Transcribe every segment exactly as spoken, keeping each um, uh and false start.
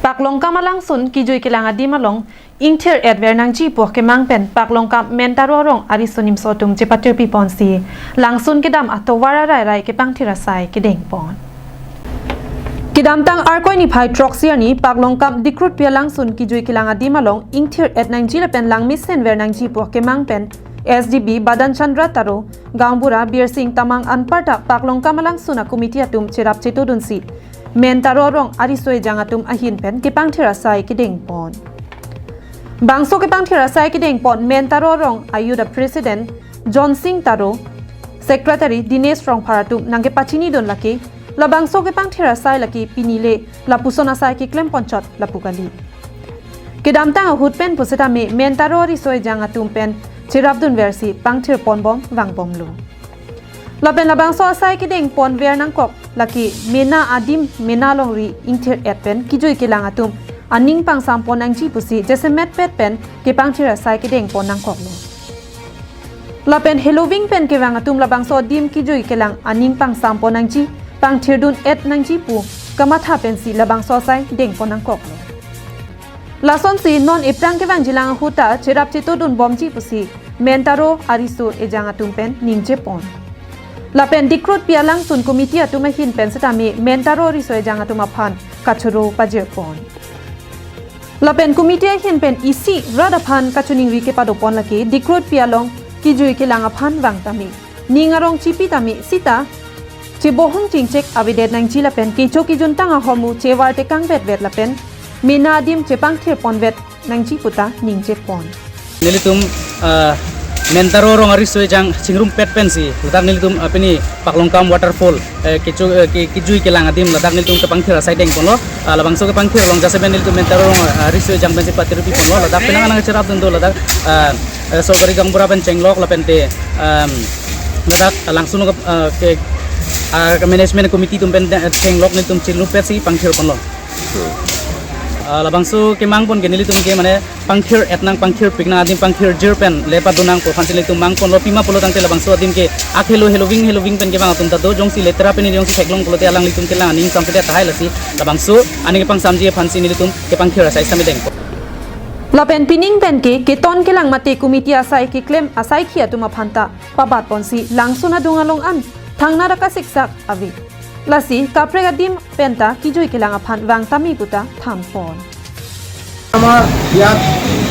Paklongkam alangsun kijui kelang adim along ingthir-et ver nangji pu akemang pen Paklongkam Mentaro arong ariso nimso atum chepatirpi ponsi langsun kedam atovar arairai kepangthir asai kedeng pon. Kedamtang Arkoi niphai throksi arni Paklongkam Dikrutpi alangsun kijui kelang adim along ingthir-et nangji lapen langmesen ver nangji pu akemang pen S D B Badan Chandra Taro, Gaonbura Birsing Tamang anparta Paklongkam alangsun a-committee atum cherap chetodunsi Mentaro arong ariso ejang atum ahin pen kepangthir asai kedeng pon. Bangso kepangthir asai kedeng pon Mentaro arong a-youth a-president John Sing Taro, secretary Dinesh Rongphar atum nangkepachinidun lake, labangso kepangthir asai lake pini le lapuson asai keklem ponchot lapu kali. Kedamtang ahut pen pusitame Mentaro ariso ejang atum pen cherapdun versi pangthir ponbom vangbomlo. Lapen labangso asai kedeng pon ver nangkok lake mena adim mena longri ingthir-et pen kijui kelang atum aning pangsam pon nangji pusi jasemet pet pen kepangthir asai kedeng pon nangkoklo. Lapen heloving pen kevang atum labangso adim kijui kelang aning pangsam pon nangji, pangthirdun-et nangji pu kamatha pensi labangso asai deng pon nangkoklo. Lasonsi non ephrang kevangjilang ahut ta cherap chetodun bomji pusi Mentaro ariso ejang atum pen ningje pon. Lapen Dikrutpi alangsun committee atum ahin pen setame Mentaro ariso ejang atum aphan kachoro pajir pon. Lapen committee ahin pen isi rat aphan kachiningri kepado pon lake Dikrutpi along kijui kelang aphan vang tame, ning arong chipi tame sita chebohong chingchek avedet nangji lapen kecho kejuntang ahormu chevar tekang vetvet lapen mena adim chepangthir ponvet nangji puta ningje pon. Nelitum, ah, Mentaro arong ariso ejang chingrum pet pensi ladak nelitum, ah, pini Paklongkam waterfall, eh, kecho, eh, ke-, kijui kelang adim ladak nelitum kepangthir asai deng ponlo. Ah, labangso kepangthir along jasemet nelitum Mentaro arong, ah, ariso ejang pensi patirpi ponlo. Ladak penang anang cherapdun do ladak, ah, eh, sorkari gaonbura pen chenglok lapen te, um, ladak langsun, ah, ke, ah, management committee atum pen, eh, chenglok nelitum chingrum petsi pangthir ponlo. Ah, labangso kemang pon ke nelitum ke mane pangthir-et nang pangthirpik nang adim pangthirjir pen le padun nang pu aphansi nelitum mang ponlo, pima pulo tangte labangso adim ke akhelo heloving heloving pen kevang atum ta do, jongsi letra pen jongsi theklong pulote alanglitum kelang aning sampedet tahai, lasi labangso aning pangsamji aphansi nelitum kepangthir asai sitame deng. Lapen pining pen ke keton kelang mate committee asai keklem asaikhi atum aphan ta pabat ponsi langsun adung along an thangnatta kasiksak ave. Lasi kaprek adim penta kijui kelang aphan vang tame puta than pon. আমাৰ ইয়াত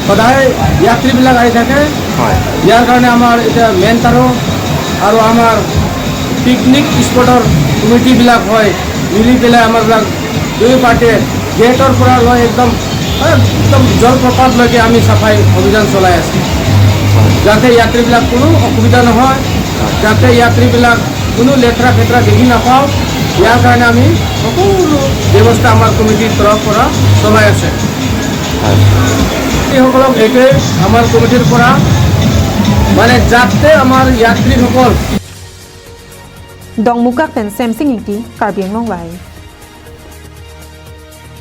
সদায় যাত্ৰীবিলাক আহি থাকে। হয়। ইয়াৰ কাৰণে আমাৰ এতিয়া মেণ্টাৰো আৰু আমাৰ পিকনিক স্পটৰ কমিটিবিলাক হয়, মিলি পেলাই আমাৰবিলাক দুই পাৰ্টিয়ে গেটৰ পৰা লৈ একদম, একদম জলপ্ৰপাতলৈকে আমি চাফাই অভিযান চলাই আছোঁ, যাতে যাত্ৰীবিলাক কোনো অসুবিধা নহয়, যাতে যাত্ৰীবিলাক কোনো লেতেৰা পেতেৰা দেখি নাপাওঁ, ইয়াৰ কাৰণে আমি সকলো ব্যৱস্থা আমাৰ কমিটিৰ তৰফ পৰা চলাই আছে। এইসকলক এইটোৱে আমাৰ কমিটিৰ পৰা, মানে, যাতে আমাৰ যাত্ৰীসকল Dongmukak pen Semsing Ingti, Karbi Anglong Live.